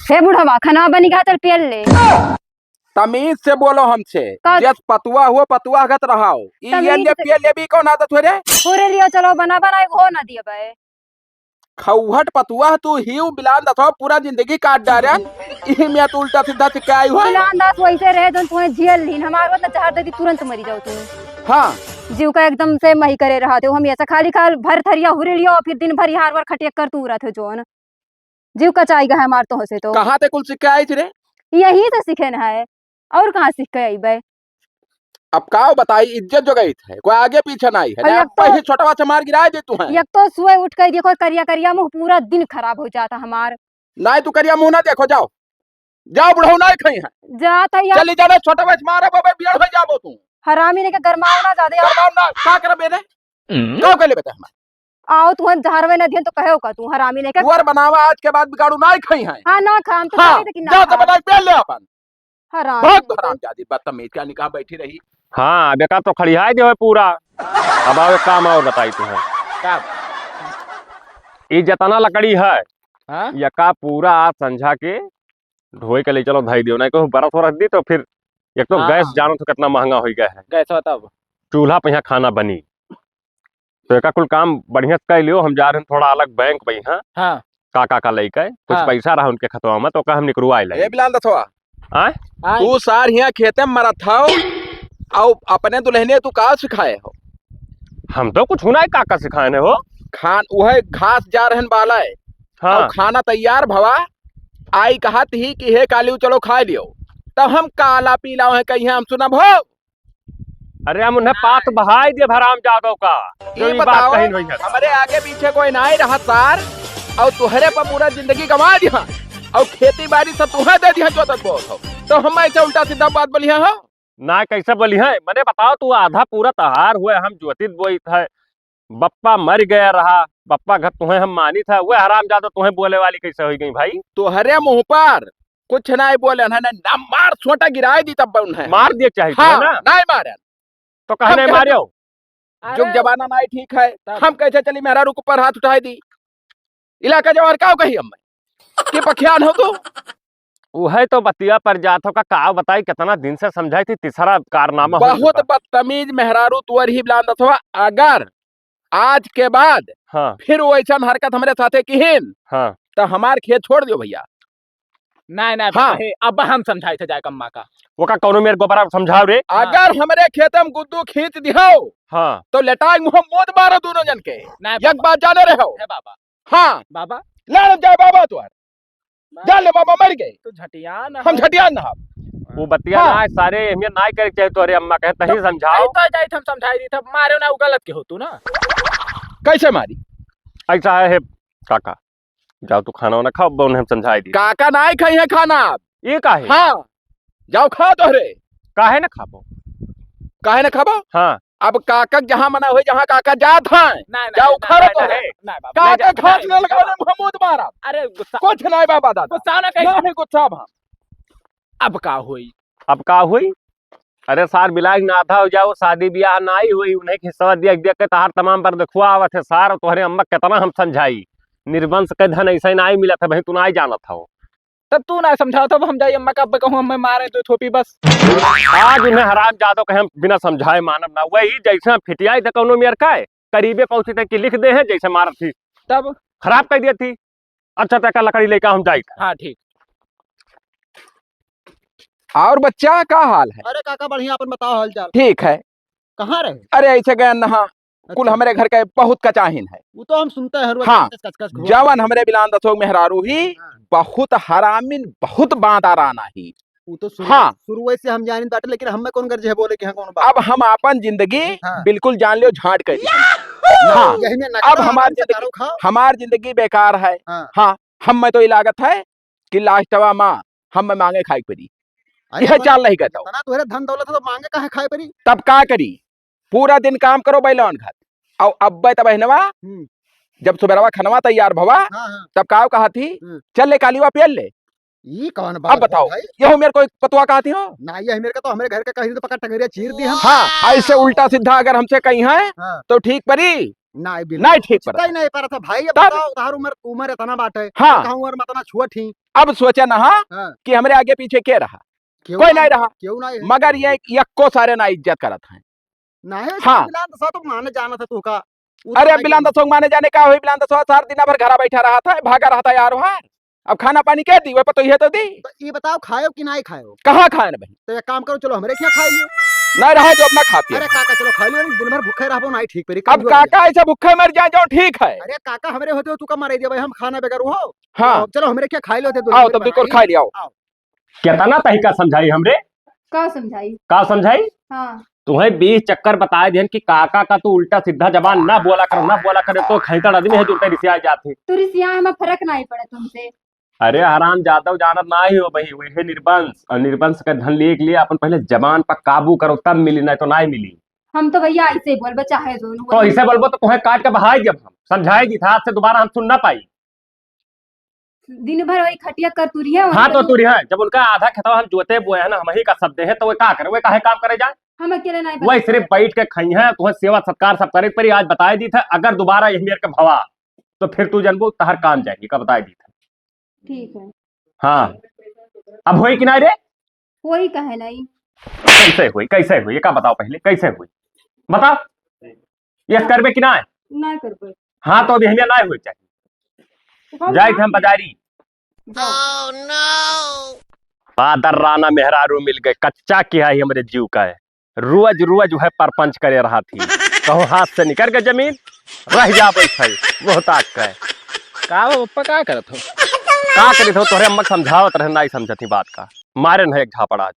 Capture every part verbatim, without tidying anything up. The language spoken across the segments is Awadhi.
हे बुढ़वा, खाना बनी गा, चल पियल ले। तमीज से बोलो हमसे। का? जस पतुआ हो, पतुआ गत रहाओ। ई तमीज ये से पियल ले भी कौन आदत हो रे? पूरे लियो, चलो बना बना, एगो हो ना दिया बे। खौहट पतुआ तू ही उ बिलान दथो, पूरा जिंदगी काट डारन। इही में तू उल्टा सीधा सिक्का आई हो। बिलान दास वैसे रहे, जौन तुम्हें झेल लीन, हमार वो तो जहर दे दी, तुरंत मरी जाओ तुम। हाँ। जीव का एकदम से मही करे रहा थे, हम ऐसा खाली खाल भर थरिया हुरे लियो, फिर दिन भर यहाँ हर बार खटिया कर तू रहा थे जौन। जीव कचाई गया है हमार तोह से तो। कहाँ ते कुल सीख के आई थी रे? यहीं से सीखे न है, और कहाँ सीख के आई बे? अब का बताई, इज्जत जो गई है, कोई आगे पीछे नहीं है। और ना, एक तो पहले छोटवा से मार गिराए दे तू है। एक तो सुबह उठ के देखो, करिया करिया मुंह, पूरा दिन खराब हो जाता हमार। नहीं, तू करिया मुंह ना देखो, जाओ, जाओ, बुढ़ऊ नहीं खाई है। जात है यार। चली जाना, छोटवा से मारा बाबा, बियाह हो जाबो तू। हरामी ने के गरमाओ ना ज्यादा यार। गरमाओ ना, का करबे रे? हम्म। का कर लेबे ते हमार? आओ, तू हम जहरवे न दिहन तो कहे का तू हरामी नहीं के? तुअर बनावा, आज के बाद बिगाड़ू नाई खाई है। हाँ, ना खा, हम तो हाँ, खाई, लेकिन ना जाओ तो खा। बनाई, पी ले अपन। हरामी भाग नहीं के। हरामजादी, बदतमीज, क्या निकाह बैठी रही। हाँ, बेकार तो खड़ी है जो है पूरा। अब आओ, एक काम और बताई तू है। का? ई जतना लकड़ी है, हाँ? यका पूरा आज संझा के ढोई के ले चलो, धाई दियो, नहीं कहूँ बरस हो रख दी तो फिर एक तो हाँ, गैस हाँ। जानो तो कितना महंगा हो गया है। गैस हो तब। चूल्हा पे यहाँ खाना बनी। तो एका कुल काम बढ़िया से कर लियो, हम जा रहे हैं थोड़ा अलग बैंक पे यहाँ। हाँ। काका का लइके कुछ हाँ। पैसा रहा उनके खतवा में, तो का हम निकलवाए ले। ए बिलान दथवा। आय? आय। तू सार हियाँ खेते में मरत हौ, अउ अपने दुल्हनिया तू का सिखाए हो? हम तो कुछ हुनाई काका सिखाए ने हो। खान उहे घास जा रहन वाला है। हाँ। अउ खाना तैयार भवा, आई कहत ही कि हे काली चलो खाए लियो, तब हम काला पीला है कहीं हम सुनब हो। अरे हम उन्हें पात बहाई दिए हराम जादव का, जो ये ई बात बताओ, कहिन होई है। हमरे आगे पीछे कोई नाई रहा सार, अउ तुहरे पर पूरा जिंदगी गंवा दिया, अउ खेती बाड़ी सब तुहे दे दिया जोतत बोत हो, तो हम ऐसे उल्टा सीधा बात बोलिया हो? ना, कैसे बोली है? मने बताओ, तू आधा पूरा तहार हुए, हम जोतित बोइत है, बप्पा मर गया रहा, बप्पा घर तुहे हम मानित है, वह हराम जादव तुहे बोले वाली कैसे हो गई भाई? तोहरे मुंह पर कुछ नहीं बोले, उन्हें ना मार सोटा गिराए दी तब उन्हें। मार दिए चाहे तो, हाँ, है ना? नहीं मारे। तो कहे हम नहीं कहे मारे हो? अरे जुग जमाना नहीं ठीक है, तब। हम कैसे चली मेहरारू के ऊपर हाथ उठाए दी? इलाका जवार का कही हम कि पखियान हो तू? उहे तो बतिया पर जात हो का, का बताई, कितना दिन से समझाई थी, तीसरा कारनामा हो बहुत चुका। बदतमीज मेहरारू तुअर ही बिलान दथवा। अगर आज के बाद हाँ। फिर वो ऐसा हरकत हमरे साथे किहिन, हाँ। तो हमार खेत छोड़ दियो भैया। नहीं, नहीं, हाँ। हे, अब हम समझाई थे जाए अम्मा का। वो का कौनो मेरे गोबरा समझाओ रे। हाँ। अगर हमरे खेत में गुद्दू खींच दिहो, हाँ। तो लेटाई मुंह मूत मारो दोनों जन के। नहीं एक बाबा। बात जाने रहो। हे बाबा। हाँ। बाबा। लड़ जाए बाबा तुअर। बाबा। जा ले बाबा, मर गए। तो झटिया ना हम हो। झटिया ना हम। वो बतिया हाँ। ना, सारे एहमियत ना करे के चाहे तोरे अम्मा कहे, तही तब समझाओ। कही तो जाइत हम समझाई दी, तब मारे ना, वो गलत के हो तू ना। कैसे मारी? ऐसा है, हे काका, जाओ तू खाना वाना खाओ, बउन हम समझाई दी। काका ना खाई है खाना। ये का है? हाँ, जाओ खाओ तोहरे। काहे ना खाबो? काहे ना खाबो? हाँ। अब काका के जहाँ मना होई, जहाँ काका जात हैं, नहीं, नहीं, जाओ नहीं, खड़े नहीं, तो नहीं, है। नहीं, बाबा, काका नहीं, घास नहीं, न लगावे, बाबा। मुँह मूत मारा। अरे गुस्सा, कुछ नहीं बाबा दादा। गुस्सा ना कही। नहीं गुस्सा अब हम। अब का होई? अब का होई? अरे सार बिलाग ना था हो जाओ, शादी ब्याह नाई होई, उन्हें के हिस्सा दिया, देख के तहार तमाम पर देखुआ आवत है सार, तोहरे अम्मा कितना हम समझाई, निर्वंश के धन ऐसा ही नाई मिला था भाई, तू नाई जानत हो। तब तू ना समझाओ, तब हम जाई अम्मा का अब कहूँ हमें मारे दो थोपी बस। आज उन्हें हराम जादो के हम बिना समझाए मानब ना। वही जैसे हम फिटियाई थे कौनो मेर का है, करीबे पहुँची थे कि लिख दे हैं जैसे मारत थी। तब? खराब कर दिया थी। अच्छा, तो का लकड़ी लेकर हम जाई थे। हाँ, ठीक। और बच्चा, का हाल है? अरे काका, बढ़िया, अपन बताओ हाल चाल। ठीक है। कहाँ रहे? अरे, ऐसे गए नहा, कुल अच्छा। हमरे घर के बहुत कचाहिन है। वो तो हम सुनते हैं, हर वक्त हाँ। कचकच, कचकच हुआ। जवन हमरे बिलान दसोग मेहरारू ही, हाँ। बहुत हरामिन, बहुत बांदा राना ही। वो तो शुरू, हाँ। शुरू से हम जानित बाटे, लेकिन हमें कौन गर्ज है बोले कि हाँ, कौन बात? अब हम आपन जिंदगी हाँ। बिल्कुल जान लियो, झांट कर दी। हाँ। यही में अब नखरा हमार हराम जिंदगी, सतारो खाओ। हमार जिंदगी बेकार है। हाँ। हाँ, हम में तो ये लागत है कि लास्टवा मा हम में मांगे खाए के पड़ी। अरे यह भाई, चाल नहीं कहता हूँ। इतना तोहरे धन दौलत है तो मांगे काहे खाए पड़ी? तब का करी? पूरा दिन काम करो बैलौन घर। और अब्बे तब बहनवा, हम्म। जब सुबेरवा खनवा तैयार भवा, हाँ, हाँ। तब का कहा थी, हम्म। "चल ले कालीवा पेल ले।" ये कौन अब बात है बताओ, भाई? यहो मेरे को एक पतवा कहा थी हो? ना, ये मेरे का तो हमरे घर का कहीं तो पक्का टंगरिया चीर दी हम। हाँ, ऐसे उल्टा सीधा अगर हमसे कहीं है, हाँ। तो ठीक परी। नाहीं, बिल्कुल नाहीं ठीक सोचता परत ही है। नाहीं परत है भाई। अब तब बताओ, तोहार उमर, उमर इतना बाटे, हाँ। कहूँ उमर में इतना छुअत ही। अब सोचा ना, हाँ, हाँ। कि हमरे आगे पीछे के रहा? केहू कोई नाहीं, नाहीं रहा। केहू नाहीं है। मगर ये यक्को सारे ना इज्जत करत हैं। नाहीं, हाँ। बिलान दसवा तो माने जाना था तू का। वो तो अरे, नाहीं बिलान जाना। दसवा माने जाने का होई? बिलान दसवा सार दिना भर घरा बैठा रहत है, भागा रहत है यार वार। अब खाना पानी के दी, वो पतोहिया तो दी। तो ये बताओ, खायो कि नाहीं खायो? कहाँ खाए न भाई? तो एक काम करो, चलो हमरे खियाँ खाई लियो। नाहीं रहा जो अपना खा पियो। अरे काका, चलो खाई लियो, दिन भर भूखे रहबो, नाहीं ठीक परी, अब कमजोर हो काका जाए। ऐसा भूखे मर जाए जो ठीक है। अरे काका, हमरे होते हो तू का मारे दिया भाई, हम खाना बगैर हो। हाँ। तो चलो हमरे खियाँ खाई लो, दे दो आओ, दिन तब भर दुई कोर बनाई। खाई लियो, आओ। आओ। केतना तरीका समझाई हमरे? का समझाई? का समझाई? हाँ। तुहैं बीस चक्कर बताए दिहन कि काका का तू उल्टा सीधा जबान ना बोला कर, ना बोला कर, तो खैतड़ आदमी है जो उल्टा रिसिया जात है। तो रिसिया में फर्क नाहीं पड़े तुमसे। अरे हराम जादव जानत नाहीं हो भाई, वही निर्बंस और निर्बंस का धन लेके लिए अपन पहले जबान पर काबू करो तब मिली, नाहीं तो नाहीं मिली। हम तो भैया ऐसे ही बोलबे चाहे दोनों तो ऐसे बोलबो तो तुहैं काट के बहाई देब हम, समझाई दी था, आज से दोबारा हम सुन ना पाई। दिन भर वही खटिया कर तुरी है, हाँ, तो तुरी है। जब उनका आधा खेतवा हम जोते बोए हैं ना, हम ही का सब दे है, तो वे का करे, वे काहे काम करे जाए? हम अकेले नाहीं वो बना सिर्फ पाए। बैठ के खाई हैं, तुम्हें सेवा सत्कार सब करे परी। आज बताए दी था, अगर दोबारा यही मेर के भवा, तो फिर तू जनबू, तहर काम जाएगी, का बताए दी था। ठीक है। हाँ, अब होई कि नाहीं रे? होई काहे नाहीं? कैसे होई, कैसे होई, ये का बताओ पहले, कैसे होई? बताओ। ये करबे कि नाहीं? नाहीं करबे। हाँ, तो अभी हमें नाहीं होई चाहिए। तो हम जाए थे हम बाजारी। जाओ। बादर राना मेहरारू मिल गए, कच्चा किहा ही हमरे जीव का है। रोज रोज वह परपंच करे रहा थी। कहूँ हाथ से निकल गए जमीन, रह जा बैठे, मोहताज का है। का हो पप्पा, का करत हो? का करी थो, तोहरे अम्मा के समझावत रहे, नाहीं समझत ही बात का। मारे न एक झापड़ आज।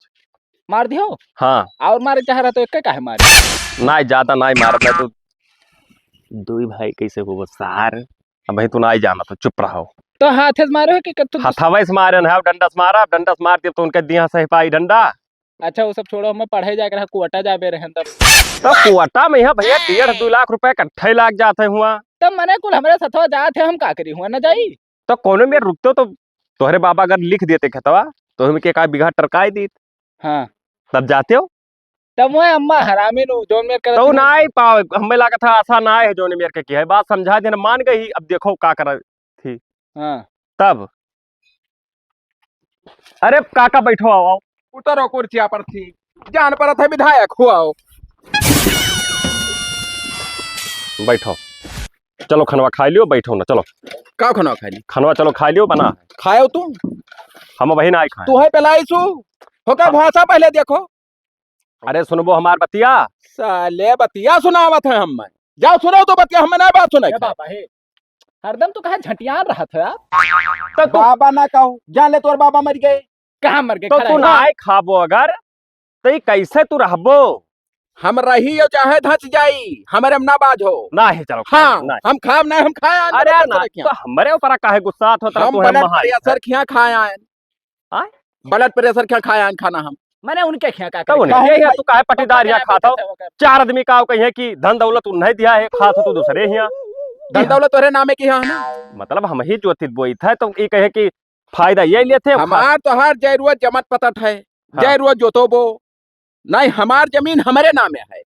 मार दियो? हाँ। और मारे चाह रहा तो एक काहे मारे? नाहीं, ज्यादा नाहीं मारत, मैं तो दुई भाई कैसे हो सार। अब भाई तू नाहीं जाना तो चुप रहो। तो हाथे से मारे हो कि कत्थु हथवे से मारे न है, डंडा से मारा, डंडा से मार दिया तो उनके दिया सही पाई डंडा। अच्छा, वो सब छोड़ो, हमें पढ़े जाके रहा, कोटा जाबे रहे तब। तो कोटा में यहाँ भैया डेढ़ दो लाख रुपए इकट्ठे लाग जात है हुआ। तब मने कुल हमरे सथवा जात है, हम का करी हुआ न जाई। तो कोनो मेर रुकते तो तोहरे बाबा अगर लिख देते खेतवा तो हम के का बीघा टरकाई दीत। हाँ। तब जाते हो? तब वह अम्मा हरामी नु जौन मेर करत तो रहे। नाहीं पावे, हमें लागत है आशा नाहीं है जौन मेर के की है, बात समझा देना मान गई, अब देखो का कर थी। हाँ। तब अरे काका बैठो, आओ, आओ। उतरो कुर्सिया पर थी, जान परत है विधायक हो, आओ। बैठो, चलो खनवा खाई लियो, बैठो ना, चलो। का खनवा खाई ली? खनवा चलो खाई लियो, बना। खायो तू? हम वही ना आए खाए। तू है पेलाई सु? होकर भाषा पहले देखो। अरे सुनबो हमार बतिया। साले बतिया सुनावत है हम। जाओ सुनाओ तो बतिया, हम ना बात सुने ए के। बाबा हे, हरदम तू कहाँ झटियान रहत है यार? तो तू बाबा ना कहो, जान ले तोर बाबा मर गए। कहाँ मर गए? तो खड़ा तू है। ना आए खाबो अगर, तो ई कैसे तू रहबो? हम रही यो चाहे धंच जाई, हमरे में ना बाज हो। ना है, चलो, हाँ, ना। हम खाब ना, हम खाए आन अरे बलट ना, प्रेशर खिया। तो हमरे ऊपर काहे गुस्सा होत रहा हम तू, हम बलट महा प्रेशर खिया खाए आए। आय? ब्लड प्रेशर क्या खाया है खाना हम? मैंने उनके खिया का तो करे उनके खाया? ये है, तू काहे पटीदार या खात हो? चार आदमी का कहिए कि धन दौलत उन्हें दिया है, खात हो तू दूसरे हिया। धन दौलत तोरे नामे की है ना? मतलब हम ही जोतित बोई था, तो ये कहे कि फायदा ये लेते हो, खा- हमार तो हर जय रुआ जमत पतत है, हाँ। जय रुआ जोतो बो, नहीं हमार जमीन हमरे नामे है,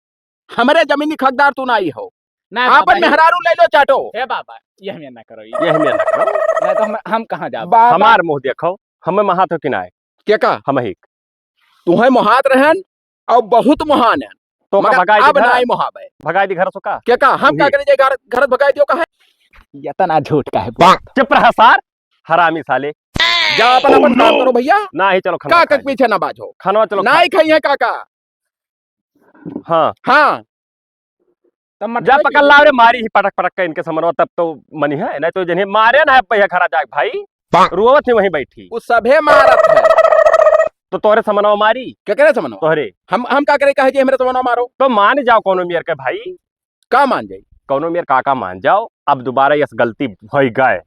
हमरे जमीन की हकदार तू नहीं हो। ना बाबा, आपन ये मेहरारू ले लो चाटो। हे बाबा, ये हमें ना करो, ये ये हमें ना करो। ना तो हम, हम कहाँ जाबे? बाबा। हमार मुँह देखो, हमें महात हो कि नाय? के का? हम ही। तुहे मोहात रहन और बहुत मोहान है। तो का मगर भगाई अब दे घर? नाई मोहाबे। भगाई दे घर से का? के का? हम तू का ही। करे जे घर, घर भगाई दियो का है? इतना झूठ का है? चुप रहा सार, हरामी साले। जा अपन, अपन काम करो भैया। ना ही चलो खनवा काका खाई। के पीछे ना बाजो। खनवा चलो नाई खाई। खाई है काका। हाँ। हाँ। तब मटका जा पकड़ लाओ रे, मारी ही पटक पटक के इनके समनवा, तब तो मनी है, नहीं तो जिन्हें मारे ना है पहिया खरा जाग भाई, रोवत ही वहीं बैठी। वो सभे मारत है। तो तोहरे समनवा मारी? केकरे समनवा? तोहरे। हम, हम का करे कहे जे हमरे समनवा मारो? तो मान जाओ कोनो मेर के भाई। का मान जाई? कोनो मेर काका मान जाओ, अब दोबारा यस गलती भई गए।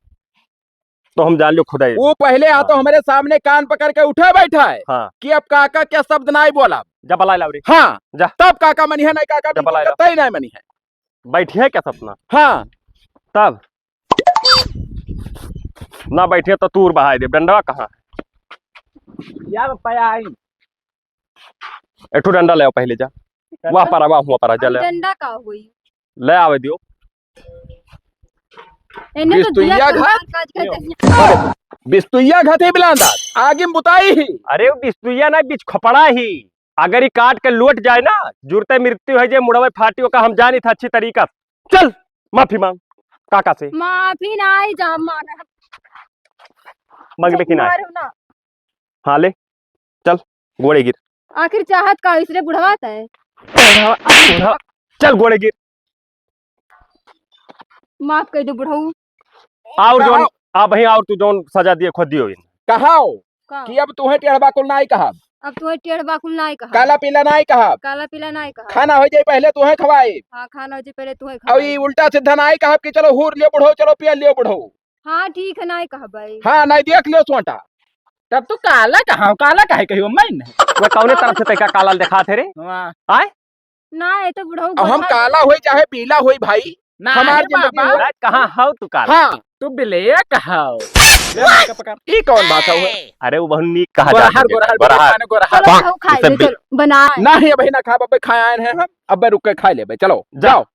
तो हम जान लो खुदाई। वो पहले आ हाँ। तो हमारे सामने कान पकड़ के उठे बैठा है हाँ। कि अब काका क्या शब्द ना ही बोला। जब बलाई लावरी। हाँ। जा। तब काका मनी है, नहीं काका जब बिल्कुल बलाई लाओ। कतई नहीं मनी है। बैठी है क्या सपना? हाँ। तब ना बैठे तो तूर बहाई दे। डंडवा कहाँ है? या पाया आई। एठू डंडा ले आओ पहले जा। डंडा? वाह परा, वाह हुआ परा, जा अब ले। डंडा का होई? ले आवे दियो। एने तो दिया बिस्तुइया के घात? हमार काज करते हैं। बिस्तुइया घात ही बिलांदा, आगे में बुताई ही। अरे, वो बिस्तुइया ना, बीच खपड़ा ही। अगर ई काट के लोट जाए ना, जुरते मृत्यु है जे मुड़वे फाटी, ओका हम जानी था अच्छी तरीका से। चल, माफी मांग काका से। माफी ना आई जा, मार। मंगबे कि ना? मारू ना। हाँ, ले, चल, गोड़े गिर। आखिर चाहत का इसरे बुढ़वा तय? बुढ़वा, बुढ़वा, चल, गोड़े गिर। माफ कर दो बुढ़ऊ। और जौन, कहाँ? आ भाई, और तू जौन सजा दिए, खुद दियो इन। कहाओ का? कि अब तुहे टेढ़ बाकुल नाई कहब। अब तुहे टेढ़ बाकुल नाई कहब। काला पीला नाई कहब। काला पीला नाई कहब। खाना हो जाए पहले तुहे खवाई। हाँ, खाना हो जाए पहले तुहे और खवाई। ये उल्टा सीधा नाई कहब कि चलो हूर लियो बुढ़ऊ, चलो पिया लियो बुढ़ऊ। हाँ, ठीक है, नाई कहब भाई। हाँ, नाई देख लियो सोटा। तब तू काला कहाँ, काला काहे कहियो मैं नहीं। मैं कौने तरफ से तैका काला दिखा थे रे? वाह। आय? ना, ये तो बुढ़ऊ अब हम गोरा काला होई चाहे पीला होई भाई, ना हमार है जिंदगी बाबा। में ना, कहाँ हौ तू काला? हाँ। तू black हौ। ले मार के पकड़। ई कौन भाषा हुआ? अरे, वो बहुत नीक कहा गोरहर, जाता है, गोरहर, गोरहर। Black माने गोरहर। चलो, बुढ़ऊ खाए इसे ले, बे- चलो, बना। ना है भाई, ना खाब, अबे खाए आए हैं हम, अबे रुक के खा लेबे, चलो, जा। जाओ।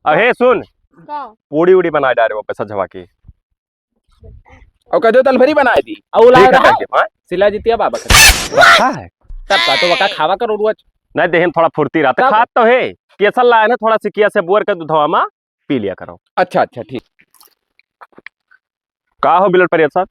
अब हे सुन, का? पूड़ी उड़ी बना डारे वो पैसा झवा के। और कह दो दलभरी बनाए दी। और ला ठीक है, रहा? ठीक है, हाँ। सिला जितिया बाबा का। रखा है। तब का तो वका खावा करो रोज। नहीं, देह में थोड़ा फुर्ती रहता। तब? खात तो है। केसर लाए ना, थोड़ा सिकिया से बोर के दुधवा मा पी लिया करो। अच्छा, अच्छा, ठीक। का हो बिलट परियत साहब?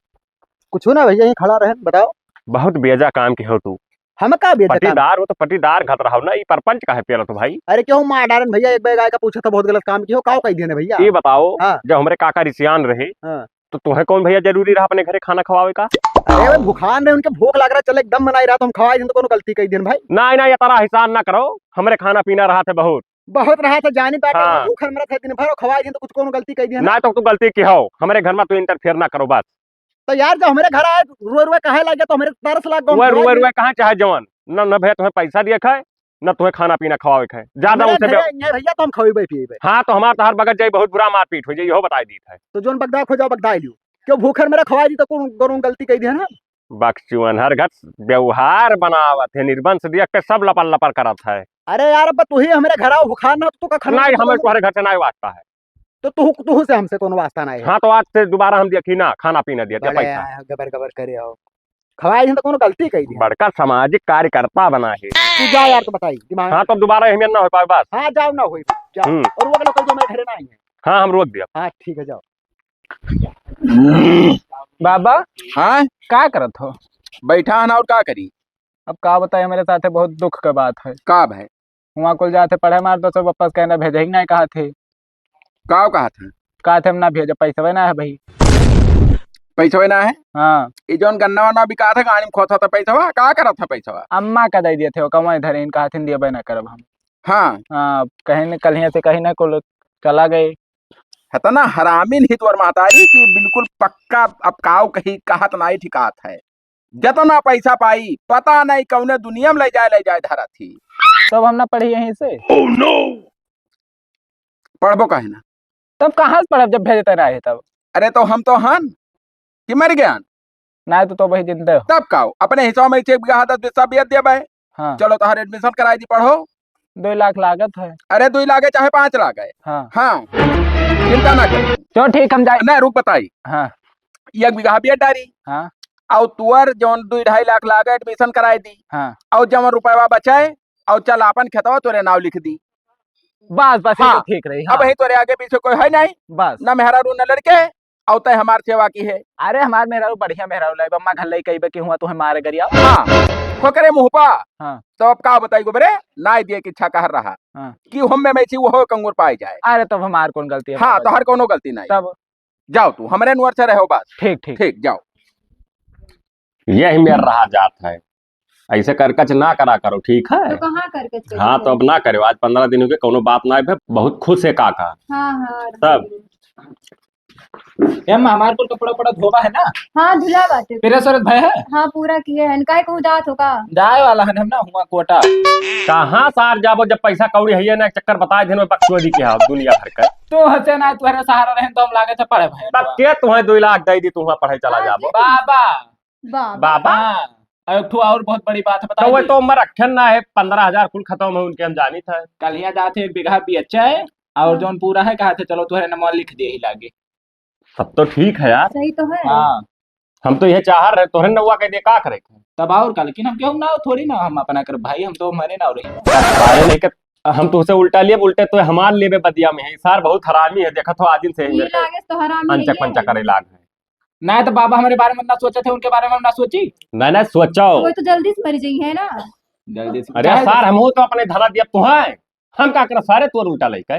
कुछ ना भैया, यहीं खड़ा रहे, बताओ। बहुत बेजा काम के हो तू। हम का बेजा काम? पटीदार हो तो पटीदार घत रहो ना, ई परपंच काहे पेलत हो भाई? अरे क्यों मार डारन भैया, एक बैग आए का पूछा था, बहुत गलत काम कियो, काव कह दिए ने भैया? ये बताओ, हाँ। जब हमरे काका रिसियान रहे, हाँ। तो तुहे कौन भैया जरूरी रहा अपने घरे खाना खवावे का? अरे वो भुखान रहे, उनके भूख लग रहा, चल एकदम मनाई रहा, तो हम खवाई दिन तो कोनो गलती कह दिए भाई। ना, ना, ये तरह एहसान ना करो, हमरे खाना पीना रहा थे बहुत। बहुत रहा था, जानी बाटे, हाँ। भूखन मरत है दिन भर, और खवाई दिन तो कुछ कोनो गलती कह दिए ना। ना तो तू गलती की हो, हमरे घर में तू interfere ना करो बस। तो यार, जब हमरे घर आए, रुए रुए काहे लागे, तो हमरे तरस लाग गो, हम रुए खवाई रुए दी। रुए कहाँ चाहे जवान, न, न भैया तुम्हें पैसा दिए खाए, न तुम्हें खाना पीना खवावे खाए, ज्यादा हमरे उनसे घरे बे- आइए भैया, तो हम खवेबे पिएबे। हाँ, तो हमार तहार बगत जाई, बहुत बुरा मारपीट हो जाई, इहो बताई दीत है। तो जोन बगदा खोजाओ, बगदा लियो, क्यों भूखर मेरा खवाई दी, तो कौन, कौन गलती कह दिया ना? बकचुअन हर घर व्यवहार बनावत है, निर्बंस दिया के सब लपर लपर करत है। अरे यार, अब तू ही हमरे घर आओ, भुखार ना, तो का खाना नहीं, नहीं हमें तो तुम्हारे घर से नहीं वास्ता है। तो तू, तू से हमसे कोनो वास्ता नहीं है। हाँ, तो आज से दोबारा हम देखी ना, खाना पीना दिया, दिया बड़े पैसा। आए, गबर गबर करे आओ। खवाई दिन तो कोनो गलती कही दी। बड़का सामाजिक कार्यकर्ता बना है। तू जा यार, तो बताई दिमाग। हाँ, तो दोबारा हम ना हो पाए बस। हाँ, जाओ ना होई, जाओ। हम्म। और वो लोग जो मैं घरे ना आई है। हाँ, हम रोक दिया। हाँ, ठीक है, जाओ। बाबा। हाँ? का करत हो? बैठा है ना, और का करी? अब का बताई, मेरे साथे बहुत दुख का बात है। का भाई? हुआँ कुल जात है पढ़े, मार दोस्त वापस कहना भेजे ही नहीं कहा थे। का कहा थे? कहा थे हम ना भेजे, पैसवे ना है भाई। पैसवे ना है? हाँ। ई जौन गन्ना वन्ना बिकात है, गाड़ी में खोसा था पैसवा, का करत है पैसवा? अम्मा का दे दिए थे, वो कमाई धरे, इन कहा थे, "देबे ना करब हम।" हाँ। हाँ, कहीं न, कल हियाँ से कहीं ना कुल चला गए। हतना हरामी नहीं तोर महतारी कि बिल्कुल पक्का अब काव कही कहत नाई ठिकात है। जतना पैसा पाई, पता नहीं कौने दुनिया में ले जाए, ले जाए धरत ही। तब हम ना पढ़ी यहीं से। Oh no! पढ़बो काहे ना? तब कहाँ से पढ़ब जब भेजते ना है तब? अरे तो हम तो हन कि मर गयान? ना तो, तो वही जिंदा हो। तब का हो? अपने हिसाब में एक बीघा दस बीस सब बेच दिया भाई। हाँ। चलो तोहर admission कराई दी, पढ़ो। दो लाख लागत है। अरे दो लाख है चाहे पाँच लाख है। हाँ। हाँ। चिंता ना कर। चलो ठीक, हम जाए। ना रुक बताई। हाँ। एक बीघा बेच डारी। हाँ। और तुअर जौन दो ढाई लाख लागे admission कराई दी। हाँ। और जौन रुपया बचाए और चल आपन खेतवा तोरे नाव लिख दी। बस, बस, ये हाँ। तो ठीक रही, अब हाँ। यही तोरे आगे पीछे कोई है नहीं। बस। ना मेहरारू, ना लड़के, और तय हमार सेवा की है। अरे, हमार मेहरारू बढ़िया मेहरारू लाई, अम्मा घर लई कहिबे कि हुआ तुम्हें मारे गरिया। हाँ, ओकरे मुँह पा। हाँ। तो अब का बताई गोबरे, ना दिए कि इच्छा कहर रहा हाँ। कि हम में मैची वो कंगुर पाई जाए। अरे, तब हमार कौन गलती है हाँ, बाबा तो जी? हर कोनो गलती नहीं। तब? जाओ तू, हमरे नुअर से रहो बस। ठीक, ठीक। ठीक, जाओ। यही मेर रहा जात है, ऐसे करकच ना करा करो, ठीक है? तो कहाँ करकच करी हाँ, है? तो अब ना करो, आज पन्द्रह दिन हो गए, कोनो बात ना है, बहुत खुश है काका। हाँ, हाँ, तब? ए अम्मा, हमार कुल कपड़ा उपड़ा धोवा है ना? हाँ, धुला बाटे। प्रेस व्रेस भय है? हाँ, पूरा किए हैं। काहे कहूँ जात हो का? जाए वाला है हम ना, हुआ कोटा। कहाँ सार जाबो, जब पैसा कौड़ी है ना, एक चक्कर बताए देन, बकचोदी के हाल दुनिया भर का। तू हंसे ना, तुम्हारे सहारा रहन तो हम लागे थे पढ़े भाई। तब के तुम्हें दो लाख दे दी, तू वहाँ पढ़े चला हाँ, जाबो। बाबा। बाबा। बाबा। हाँ, और एक ठो और बहुत बड़ी बात है, तो बताई वो दी? तो उम्र अखन ना है, पन्द्रह हजार कुल खत्म है उनके, हम जानी था। कल यहाँ जाते एक बीघा बेचे, और हाँ। जौन पूरा है, कहा थे, चलो, तोहरे नमवा लिख दिए ही लागे। तब तो ठीक है यार। सही तो है। हाँ। हम तो यह चाह रहे, तोहरे नौवा कह दे, का करे? तब और का, लेकिन हम केहू ना, थोड़ी ना, हम अपना कर भाई, हम तो मरे ना हो रही। अरे नहीं कर, हम तुहसे उल्टा लिए, उल्टे तो हमार लेबे बदिया में है। सार बहुत हरामी है, देखत हो, आजिन से ही ये मेरे लागे तो हरामी है, अनचक ये पंचक है। करे लाग है। ना तो बाबा हमारे बारे में ना सोचे थे, उनके बारे में हम ना सोची। नहीं, नहीं, सोचो। वो तो जल्दी से मर जाई है ना। जल्दी से। अरे चाहे सार, हम हो तो अपने धरा दिया तुहां, हम का कर सारे तोर उल्टा लइके।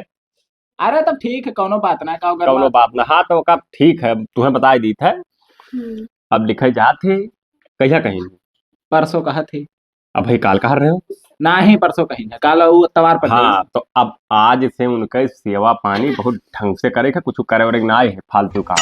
अरे तब ठीक है, कौनो बात ना, का अगर कौनो बात बात ना। हाँ, तो का ठीक है, तुहें बताई दीत है। हम्म। अब लिखे जात है, कहिया कहीं? परसों कहत है। अब भाई काल कहा रहे हो? नाही, परसों कहीं ना, काल वो अतवार पर हाँ, जाई। तो अब आज से उनके सेवा पानी बहुत ढंग से करे के, कुछ करे वरे के ना आए है फालतू का।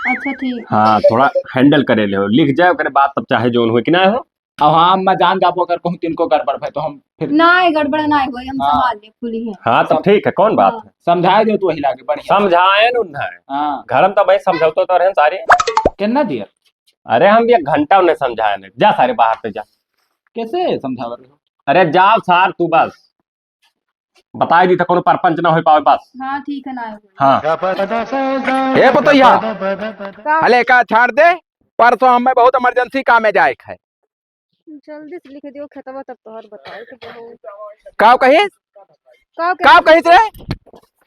अच्छा, ठीक। हाँ, थोड़ा handle करे ले हो, लिख जाए, ओकरे बाद तब चाहे जोन हो कि ना हो। अब हाँ, अम्मा जान जाबो, अगर कहूँ तिनको गड़बड़ भय तो हम फिर ना, ये गड़बड़ ना होई, हम हाँ। संभाल ले, खुली है। हाँ, तब सब ठीक है, कौन बात हाँ। है? समझाए दे तू वही लागे, बढ़िया। समझाए न उन्हें। हाँ। घर में तो भाई समझौतो तो रहन सारे। कितना दिया? अरे, हम भी एक घंटा उन्हें समझाए नहीं। जा सारे बाहर पे जा। कैसे समझावे रहे हो? अरे, जाओ सार तू बस। बताई दी तो कोनो परपंच ना हो पावे बस। हाँ, ठीक है, ना होई। हाँ। ए पुतैया, का? हले का छाड़ दे, परसों हमें बहुत emergency काम में जाए के है। जल्दी से लिख दियो खेतवा, तब तोहर बताए के बहुत। काव कहिस? काव कहिस? काव कहिस रे?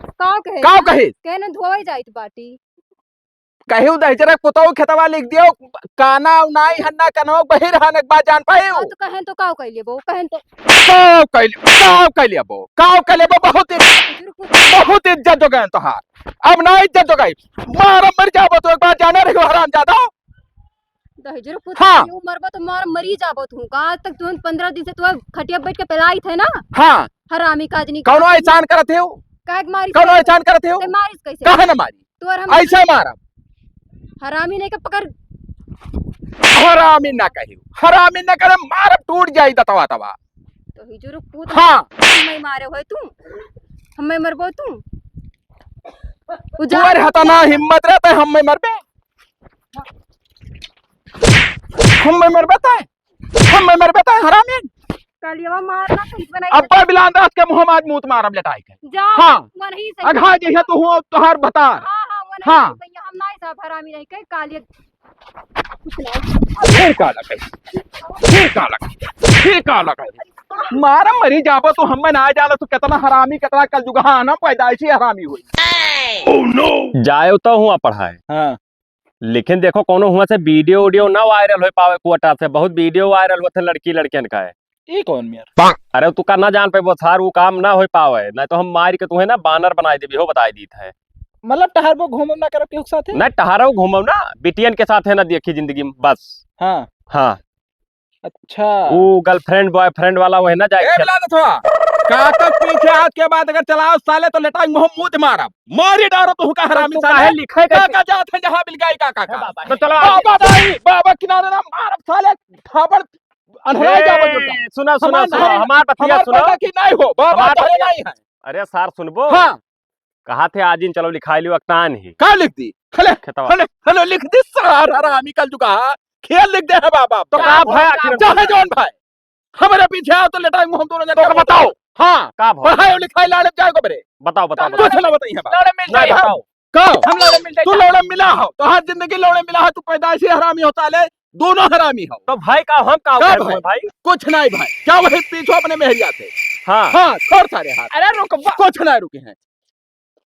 काव कहिस? काव कहिस? कहने धोवे जाइत बाटी। कहियो दहिजरक पुतौ खेतवा लिख दियो, काना उनाई हन्ना कनवा बहिर हनक बात जान पाइयो। हाँ, तो कहें तो काव कह लेबो, कहें तो। काव कह ले-, काव कह लेबो, काव कह लेबो, बहुत इज-, बहुत इज्जत हो गए तोहार। अब ना इज्जत हो गई, मार मर जाबो तो एक बार जाने रहियो हरामजादा। दहिजर पुत हाँ। के मरबा तो मार मरी जाबो तू। आज तक तुहन पन्द्रह दिन से तुहन खटिया बैठ के पिलाई थे ना। हाँ। हरामी काजनी कौनो काजनी। एहसान करत हो? काहे के मारिस कौनो कैसे? एहसान करत हो? ते मारिस कैसे? काहे न मारी? तोर हम ऐसे मारब। हरामी नहीं के पकड़। हरामी ना कहियो। हरामी ना करे, मारब टूट जाई दतवा तवा। दहिजर पुत हाँ। हमें मारे होए तू? हमें मरबो तू? उजाड़ तोर हतना हिम्मत रहता है, हमें मरबे? हमें मरबे तय? हमें मरबे तय, हरामी? कालियावा मारना तो इतना ही अब्बा बिलान दास के मुँह में आज मूत मारब लेटाई के। जा, हाँ। मन ही से अघा जइहे तू हो, तोहार भतार। हाँ, हाँ, मन ही हाँ। से हम ना ऐसा हरामी नहीं कहे, कालिया कुछ नहीं। फिर का लगे? फिर का लगे? फिर का लगे? मारा मरी जाबो तो हमें ना जाला तो कितना हरामी, कितना कलजुगहा ना पैदाइशी हरामी होई। Oh no! जाए तो हुआ पढ़ाए। हाँ। लेकिन देखो, कौनो हुआ से video उडियो ना viral हो पावे कोटा से, बहुत video viral होते लड़की लड़कियन का है। ई कौन मेर? अरे, तू का ना जान पाइबो सार, ऊ काम ना हो पावे, नहीं तो हम मार के तुहे ना बानर बनाई देबी हो, बताई दीत है। मतलब, टहरबो घूमब ना करब केहू के साथे? नहीं, टहरब घूमब ना, बिटियन के साथ है ना, देखी जिंदगी में, बस। हाँ। हाँ। अच्छा। ऊ girlfriend boyfriend वाला वही ना जाए ए, खेत। बिलान थोड़ा। काका पीछे हाथ के बाद अगर चलाओ साले, तो लेटाई मुँह मूत मारब। मारी डारो तू का हरामी तू साले। काहे लिखे के? काका जात है जहाँ मिल गई काका हे का। बाबा। तो चलो आगे। बाबा नहीं, बाबा किनारे ना मारब साले, थाबड़ अनहराई ए, जाबो जुटा। सुना, सुना, हमार सुना, नहीं, हमार बतिया हमार सुना। बेटा की नहीं हो, बाबा हमार तोहरे बतिया। नहीं है। अरे सार सुनबो? हाँ। कहा थे आजिन चलो लिखाई लियो अक्तान ही। का लिख दी? हले, खेतवा। हले, हले लिख दी सार हरामी कलजुगहा। खेल लिख दे है बाबा। तो का भय आखिर? चाहे जौन भाई। हमारे पीछे आओ तो लेटाई मुँह हम दोनों जने तो बताओ। हाँ। का भय? पढ़ाई और लिखाई लाड़े जाए को बरे। बताओ, बताओ, हम बताओ। कुछ ना बताइए बाबा। लड़े मिल नहीं जाए। बताओ। का? हम लड़े मिल जाए। तू लड़े मिला हो, तो हर जिंदगी लड़े मिला हो, तू पैदाइशी हरामी होता ले, दोनों हरामी हो। तो भाई का हम का का कहे भाई? भाई? कुछ नहीं भाई, क्या वही पीछे अपने मेहरिया थे? हाँ। हाँ, छोड़ सारे हाथ। अरे रुक बा- कुछ नहीं रुके हैं।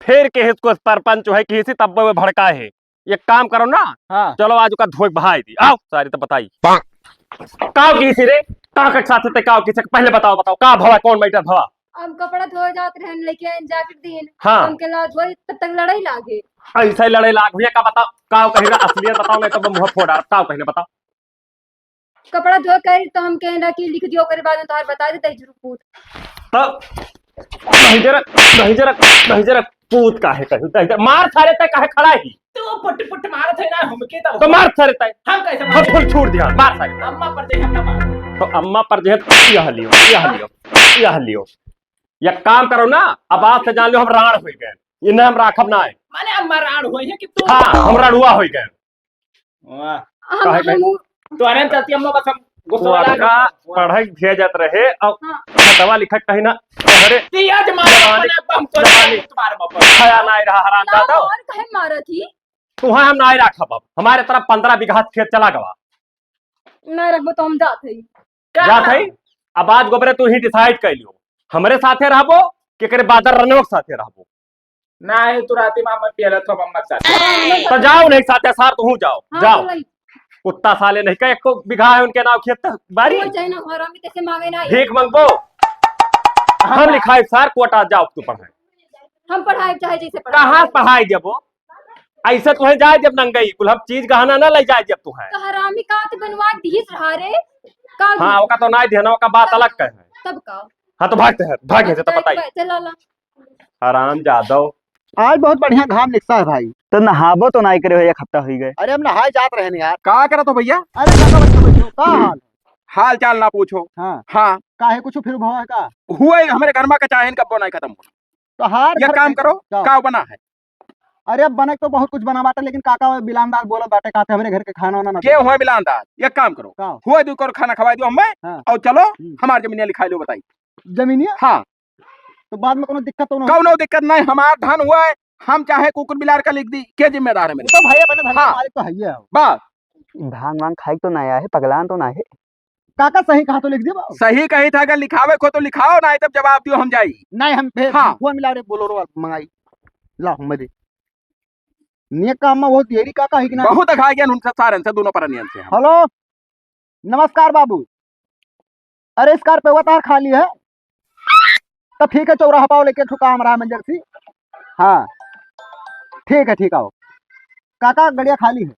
फिर के हित को परपंच है कि इसी तब्बे में भड़का है। एक काम करो ना, हाँ। चलो आज ओका धोए बहाई दी। आओ, सारी तो बताई। काव की सी रे? काव के साथ ते काव की से? पहले बताओ, बताओ, का भवा, कौन matter भवा? हम कपड़ा धोए जात रहन, लेके आइन jacket दीन। हाँ। हम के ला धोए, तब तक लड़ाई लागे। ऐसे ही लड़ाई लाग हुई है, का बताओ, काव कही रहा, असलियत बताओ, नहीं तो मुँह फोड़ डाल, काव कही ना बताओ। कपड़ा धोए करी तो हम कहना कि लिख दियो, ओकरे बाद में तोहार बता देते जरूर पूत। तो दहिजरक, दहिजरक, दहिजरक पूत काहे कहू? दहिजर मार सारे तय काहे खड़ा ही? तो पुट पुट मारत है ना हमके तब। तो मार सारे तय। हम कैसे हम मारे? फुल छूट दिया, मार सारे तय। अम्मा पर जे हम ना मार। तो अम्मा पर जे यह लियो, यह लियो, यह लियो। एक काम करो ना, अब आज से जान लो हम राण हो गए। इन्हें हम राखब ना है। माने अम्मा राण होई है कि तू? हाँ, हम राणुआ हो गए। वाह। हम काहे, काहे? हम तोहरे चलती अम्मा बस हम गुस्सा वाला पढ़ा के भेजत रहे, अब हाँ। खतवा लिखत कहीं ना, अरे, तेज मारे जवानी, अपने बम को जवानी। मार बाबा। खाया नाई रहा, हराम ना, जादा। और कहे मारत ही? तुहें हम नाई राखब अब। हमारे तरफ पन्द्रह बीघा खेत चला गवा। ना रखबो तो हम जात हई। जात हई? अब आज गोबरे तू ही decide कर लियो। हमरे साथे रहबो, कि एकरे बादर रनवा के साथे रहबो? नाही, तू राती में हमें पियलत हो, अम्मा के साथ। तो जाओ नहीं साथे सार, तू जाओ, हाँ, जाओ। तो वही। कुत्ता साले नहीं का, एको बीघा है उनके नाव खेत बारी। वो चाहे ना, हरामी तैसे मांगे ना। भीख मांगबो। हम हाँ। लिखाई सार, कोटा जाओ तू पढ़ाई। हम पढ़ाई चाहे जैसे पढ़ाई। कहाँ पढ़ाई देबो? ऐसे तुहें जाए जब नंगई, कुल हम चीज गहना ना ले जाए जब तुहें। तो हरामी का तो बनवा दीस रहा रे। का हाँ, ओका तो ना देना, ओका बात तब, अलग कहे। तब का? हाँ, तो भागते हैं, भाग गए थे, तो बताइए। चल, ला, ला। हराम जादव। आज बहुत बढ़िया घाम निकसा है भाई। तो नहाबो तो नाई करे हो, एक हफ्ता हुई गए। अरे हम नहाए जात रहे न यार। का करत हो भैया? अरे का करत हो, का हाल? हाल चाल ना पूछो। हाँ। हाँ। काहे कुछ फिर भवा है का? हुए हमरे घर में का चाहे कब्बो नाई खत्म हो। तो हार ये घर काम के करो, का? का बना है? अरे अब बनक तो बहुत कुछ बना बाटे, लेकिन काका बिलानदार बोलत बाटे, कहते हमरे घर के खाना वाना ना के दे। हुए बिलानदार? एक काम करो, का? हुए दू करोड़ खाना खवाई दो हमें, हाँ। और चलो हम्म। हमार जमीनिया लिखाई लो, बताई। जमीनिया? हाँ। तो बाद में कोनो दिक्कत तो ना हो? कौनो दिक्कत नहीं, हमार धन हुआ है, हम चाहे कुकुर बिलार का लिख दी, के जिम्मेदार है मेरे? तो भाई अपने धन के हाँ। मालिक तो है ही है। बस। भांग वांग खाई तो ना है, पगलान तो ना है। काका सही कहा तो लिख दे बाबू। सही कही था, अगर लिखावे को तो लिखाओ, ना तब जवाब दियो, हम जाई। नहीं, हम फिर हाँ। फोन मिला रे, बोलेरो मंगाई, लाओ मजे। ने काम में बहुत देरी काका है कि ना? बहुत अघा गया उनसे, सारन से, दोनों पर नियम से हम। हेलो, नमस्कार बाबू। अरे, Scorpio तार खाली है? तो ठीक है, चौराहा पाओ लेके एक ठो काम रहा emergency। हाँ, ठीक है, ठीक है, आओ। काका, गड़िया खाली है।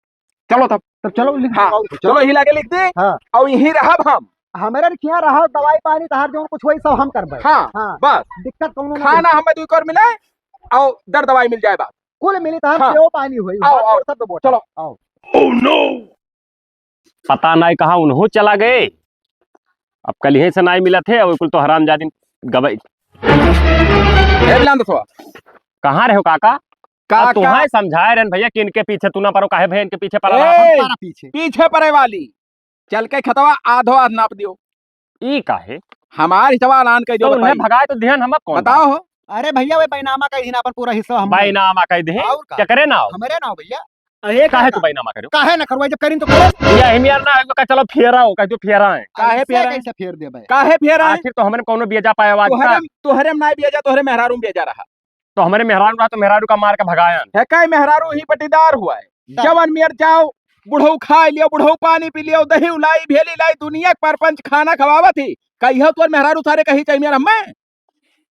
चलो तब। तब चलो, लिख दो, हाँ, आओ, चलो। चलो, यही लाके लिख दे। हाँ। और यही रहब हम। हमारे खिया रहा, दवाई पानी तहार जौन कुछ होई, सब हम करबे। हाँ, हाँ। बस। दिक्कत कौनो ना खाना होई। हमें दो एक और मिले, और दर दवाई मिल जाए बस। कुल मिली तहार हाँ। सेव पानी होई। आओ, हमार आओ। सब बोल। चलो। आओ। Oh no! पता नाई कहाँ उन्हों चला गए। अब कल यहीं से नाई मिलत है, और कुल तो हरामजादी गबई। ए, बिलान दसवा। कहाँ रहे हो काका? काका। अब तुहां समझाए रहन भैया कि इनके पीछे तू ना परो, काहे भैया इनके पीछे पड़ा रहा था? ए, पीछे। पीछे परे वाली। चल के खतवा आधो आध नाप दियो। ई काहे? हमार हिस्सा आन कह दियो, तो उन्हें बताई। भगाए तो ध्यान हम कौन बताओ बा? हो। अरे भैया, वे बैनामा कह दीन अपन पूरा हिस्सा हम बैनामा कह दीन? और का? केकरे नाव? हमरे नाव भैया। अरे काहे काका। तू बैनामा करो? काहे ना करवाई, जब करीन तो करो। ये हम यार ना है, का चलो फेरा हो, कह दो फेरा है। काहे ऐसे फेरा है? कैसे फेर देबे? काहे फेरा है? आखिर तो हमरे कौनो बियाजा पाए आवाज तोहरे का? में, तोहरे में ना बियाजा, तोहरे मेहरारू में बियाजा रहा। तो हमरे मेहरारू रहा तो मेहरारू का मार के भगायन। है काहे मेहरारू ही पटीदार हुआ है? तब। जवन मेर जाओ, बुढ़ऊ खाए लियो, बुढ़ऊ पानी पी लियो, दही उलाई, भेली लाई, दुनिया के परपंच खाना खवावत ही। कहियो तोर मेहरारू सारे कही चाहिए मेर हमें?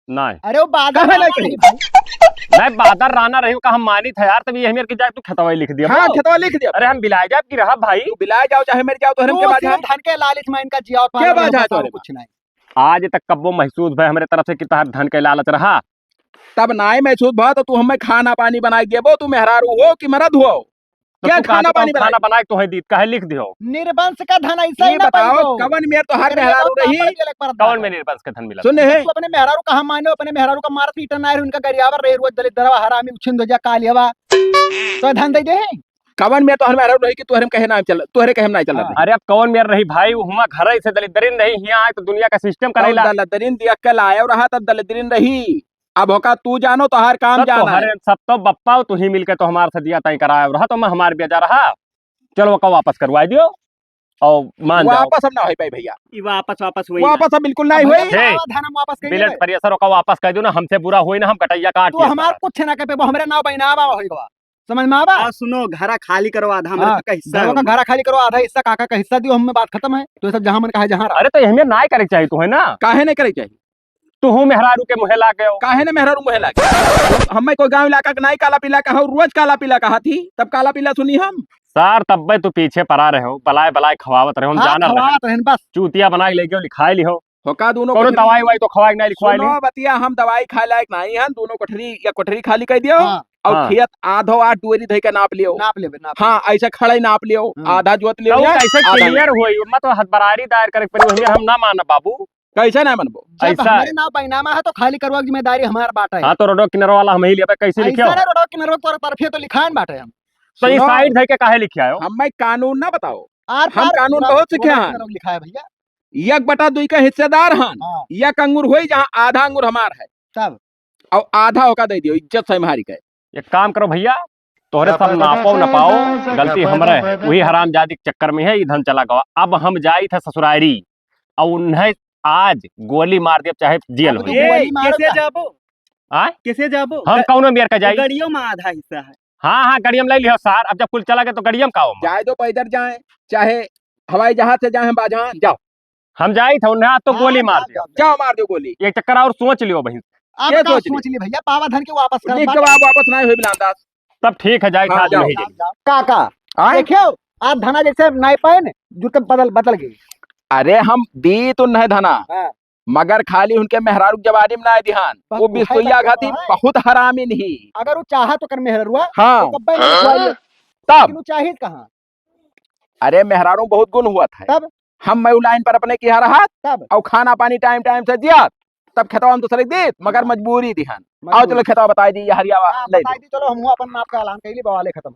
नहीं। अरे वो बादर काहे राना नहीं रही कही? भाई। नहीं, बादर राना रही, का हम मानित है यार, तब ये हमें कि जाए तू खेतवा लिख दिया, हाँ, बोल। खेतवा लिख दिया। अरे हम बिलाए जाब कि रहा भाई। तू बिलाए जाओ चाहे मर जाओ, तो हम तू के बात सिर्फ है? धन के लालच में इनका जिया के बात है तोरे? कुछ नहीं। आज तक कब्बो महसूस भय हमरे तरफ से कि तहार धन के लालच रहा? तब नाय महसूस भा तो तू हमें खाना पानी बनाए देबो, तू मेहरारू हो कि मरद हो? तो क्या तू का खाना तो पानी खाना बनाए? बनाए तो है दीत, काहे लिख दियो? निर्वंश का धन ऐसा ही ये ना बताओ, पाइबो। कवन मेर तोहार अरे मेहरारू बाप रे, रही? पर ये लग पर कवन में निर्वंश का धन मिला? सुन हे। तू अपने मेहरारू का हम मानो, अपने मेहरारू का मार पीटन आए, उनका गरियावर रहे, रोज दलित दरवा हरामी उछिन दो जा काल हवा। तो धन दे दे। कवन मेर तोहर मेहरारू रही कि तोहरे में कहे ना चल, तोहरे कहे में ना चल हाँ। रही? अरे अब कवन मेर रही भाई, वो हुआ घर से दलित दरिन रही, हियां आए तो दुनिया का सिस्टम करेला। दलित दरिन दिया के लायो रहा तब दलित दरिन रही। अब होका तू जानो, तोहार काम सब जाना तोहरे, है। सब तो बप्पा तू ही मिलके तो हमार से दिया तय कराया रहा, तो मैं हमार बेजा रहा। चलो, ओका वापस करवाई दियो और मान जाओ। वापस हम ना होई पाई भैया। ई वापस, वापस वही वापस ना। हम बिल्कुल नहीं अब होई। भैया, हे, धन हम वापस कइले blood भाई। Pressure ओका वापस कर दो ना, हमसे बुरा होई ना, हम कटैया काट तू लिया हमार हमारा। कुछ ना कह पेबो, हमरे नाव बहिनावा होई गवा। समझ में आवा? आ, सुनो, घरा खाली करो, आधा हमरे हाँ, का हिस्सा घरवा है का ओमे। घरा खाली करो, आधा हिस्सा काका का हिस्सा दियो, हमें बात खत्म है। तो ये सब जहाँ मन कहा जहाँ रहा। अरे तो हमें नाय करे के चाहिए तू है ना? काहे नहीं करे के चाहिए? तू हूँ मेहरारू के मुँहे लाग गयो। काहे ने मेहरारू मुँहे लाग गयो? हमें कोई गाँव इलाका के नाई काला पीला कहा, रोज काला पीला कहा थी, तब काला पीला सुनी हम। सार तब्बे तू पीछे पड़ा रहे हो, बलाय बलाय खवावत रहे हो, हम हाँ, जाना रहे। खवावत रहे बस। चूतिया बना के ले गयो, लिखाई लिहो। होका दोनों कोनो कोठरी दवाई वाई तो खवाए के नहीं लिखवाए सुनो नहीं। बतिया, हम दवाई खाए लायक नहीं हन, दोनों कोठरी या कोठरी खाली कर दियो हाँ। और हाँ। खेत आधो आध डुअरी धई के नाप लियो। नाप लेबे, नाप हाँ, लेबे। ऐसे खड़े नाप लियो, हाँ। आधा जोत लियो तो या कैसे आधा clear होई? ओमा तो हथबरारी दायर करे के पड़ी, ओहिमे हम ना मानब बाबू। कैसे ना मानबो? जब ऐसा हमरे है। नाव बैनामा है तो खाली करवा के जिम्मेदारी हमार बाटे। हाँ, तो रोडो किनारो वाला हम ही लेबे, कैसे ऐसा लिखियो? ना रोडो किनारो तोर तरफे तो लिखान बाटे हम। तो ई सुनो, side धई के काहे लिखे आयो? हमें कानून ना बताओ। आर हम पार कानून पूरा, बहुत सीखे पूरा हन। लिखा है भैया। एक बटा दुई का हिस्सेदार हन। हाँ। एक अंगूर होई जहाँ आधा अंगूर हमार है। तब? और आधा ओका दे दियो, इज्जत से हमारी के। एक काम करो भैया, तोहरे सब नापो नपाओ, गलती हमरे है। वही हरामजादी के चक्कर में है, ई धन चला गवा। अब हम जाई थे ससुरारी, और उन्हें आज गोली मार दे, चाहे जेल अब हो तो जाए। गोली मारो कैसे ना। जाबो? आय? कैसे जाबो? हम ग-, कौनो मेर का जाई? गड़ियों में आधा हिस्सा है। हाँ, हाँ, गड़ियम ले लियो सार। अब जब कुल चला गए तो गड़ियम का हो? जाए दो, पैदल जाए, चाहे हवाई जहाज से जाए, हम बाजहां जाओ। हम जाई थे उन्हें, आज तो हाँ, गोली मार जाओ, दे। जाओ, जाओ। जाओ, मार दो गोली। एक चक्कर और सोच लियो बहिन। अब ये का सोच ली। सोच ली भैया, पावा धन के वापस कर लिख मार। जवाब वापस नहीं होई बिलान दास। तब ठीक है, जाई हाँ, था, जाओ। नहीं जाओ, जाई। जाओ। का, का? आए? देखियो, आज धना जैसे नाई पाए न, जूते बदल, बदल गए। अरे हम दी तो नहीं धना, हाँ। मगर खाली उनके मेहरारू के जवानी में नाई दिहान। बस वो उठाई बिस्तुइया बात घाती तो है। बहुत हरामी नहीं। अगर वो चाहा तो कर मेहररुआ, हाँ। तो कब्बे नहीं उठवाई। तब? लेकिन वो चाहित कहाँ? अरे मेहरारू बहुत गुण हुआ था। तब? हम मैं लाइन पर अपने किहा रहत, तब? और खाना पानी टाइम टाइम से दिया, तब खेतवा हम दूसरे के दीत, मगर हाँ। मजबूरी दिहन। मजबूरी। आओ चलो खेतवा बताई दी, ये हरियावा हाँ, ले बताई दी। दी, चलो हम अपन नाप का ऐलान कैली, बवाले खत्म।